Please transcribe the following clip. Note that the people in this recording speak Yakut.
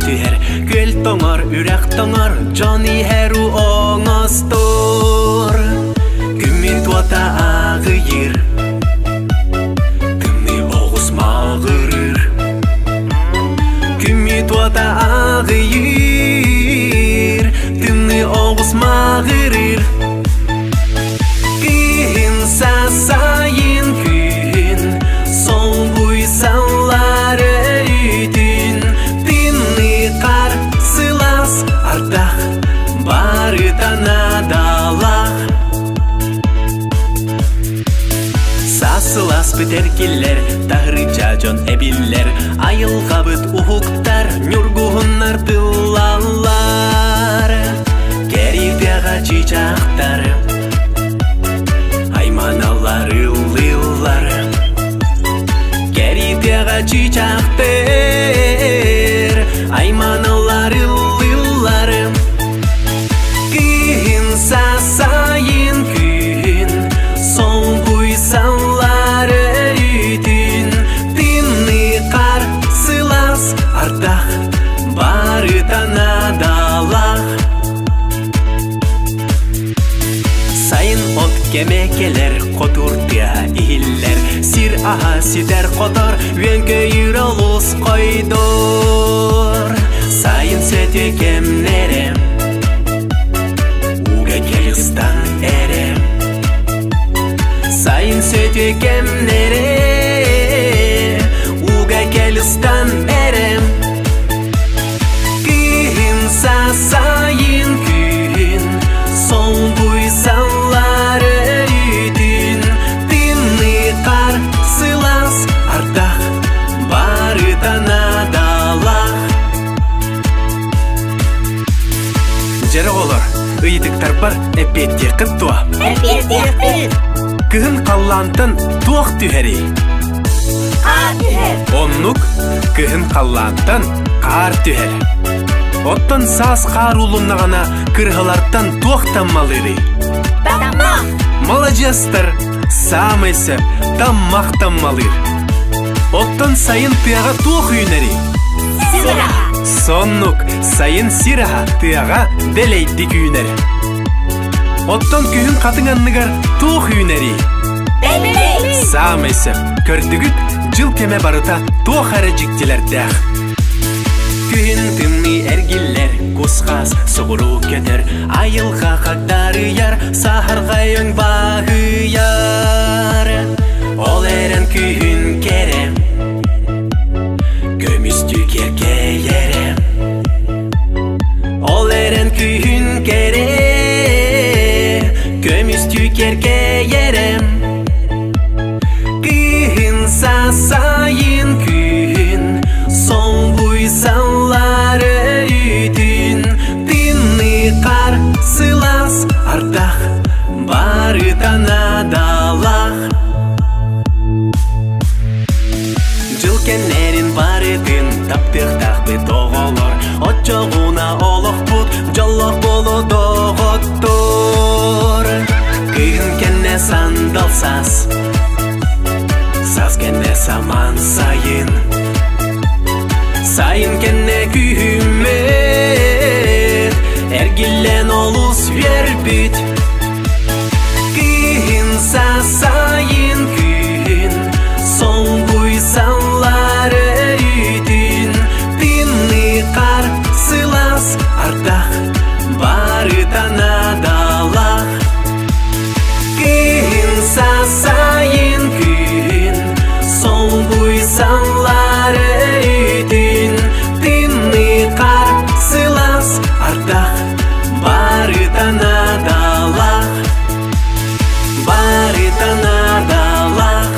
түһэр, күөл тоҥор, үрэх тоҥор, дьон иһэр уу оҥостор. Күммүт уота аҕыйыыр, тымныы оҕус маҕырыыр. Күммүт уота аҕыйыыр, тымныы оҕус маҕырыыр. Кыһын сасайын күһүн, солбуйсаллар өрүтүн, тымныы хаар сылаас ардах барыта наадалаах. Саас сылаас бүтэркиллэр, таһырдьа дьон эбиллэр, айылҕабыт уһуктар, ньургуһуннар тыллаллар. Кэрийдэҕэ чыычаахтар, айманаллар ыллыыллар. Кэрийдэҕэ чыычаахтар, айманаллар ыллыыллар. Кыһын сасайын күһүн, солбуйсаллар өрүтүн, тымныы хаар сылаас ардах барыта наадалаах. Сайын от кэмэ кэлэр, хотуур тыаһа иһиллэр, сир аһа ситэр хотор, үөн-көйүүр олус хойдор. Сайын сөтүө кэмнэрэ, ууга кэлистан эрэ. Сайын сөтүө кэмнэрэ, ууга кэлистан эрэ. Кыһын сасайын күһүн, солбуйсаллар өрүтүн, тымныы хаар сылаас ардах барыта наадалаах. Дьэрэ оҕолор, ыйытыктарбар эппиэттиэххит дуо? Эппиэттиэхпит! Кыһын халлаантан туох түһэрий? Хаар түһэр! Оннук, кыһын халлаантан хаар түһэр. Оттон саас хаар уулуннаҕына кырыһалартан туох таммалыырый? Таммах! Маладьыастар, саамай сөп, таммах таммалыыр. Оттон сайын тыаҕа туох үүнэрий? Сир аһа! Соннук, сайын сир аһа тыаҕа дэлэйдик үүнэр. Оттон күһүн хатыҥ анныгар туох үүнэрий? Бэллэй! Саамай сөп, көрдүгүт, дьыл кэмэ барыта туох эрэ дьиктилэрдээх. Күһүн тымныы эргиллэр, кус-хаас соҕуруу көтөр, айылҕа хагдарыйар, саһарҕай өҥ баһыйар. Ол эрэн күһүн кэрэ, көмүстүү киэркэйэрэ. Ол эрэн күһүн кэрэ, көмүстүү киэркэйэрэ. Кыһын сасайын күһүн, солбуйсаллар өрүтүн, тымныы хаар сылаас ардах барыта наадалаах. Дьыл кэннэрин барытын таптыахтаахпыт оҕолор, оччоҕуна олохпут дьоллоох буолуо доҕоттор. Кыһын кэннэ сандал саас, саас кэннэ самаан сайын, сайын кэннэ күһүммүт, эргиллэн олус үөрбүт. Кыһын сасайын күһүн, солбуйсаллар өрүтүн, тымныы хаар сылаас ардах барыта наадалаах. Кыһын сасайын күһүн, солбуйсаллар өрүтүн, тымныы хаар сылаас ардах барыта наадалаах. Барыта наадалаах.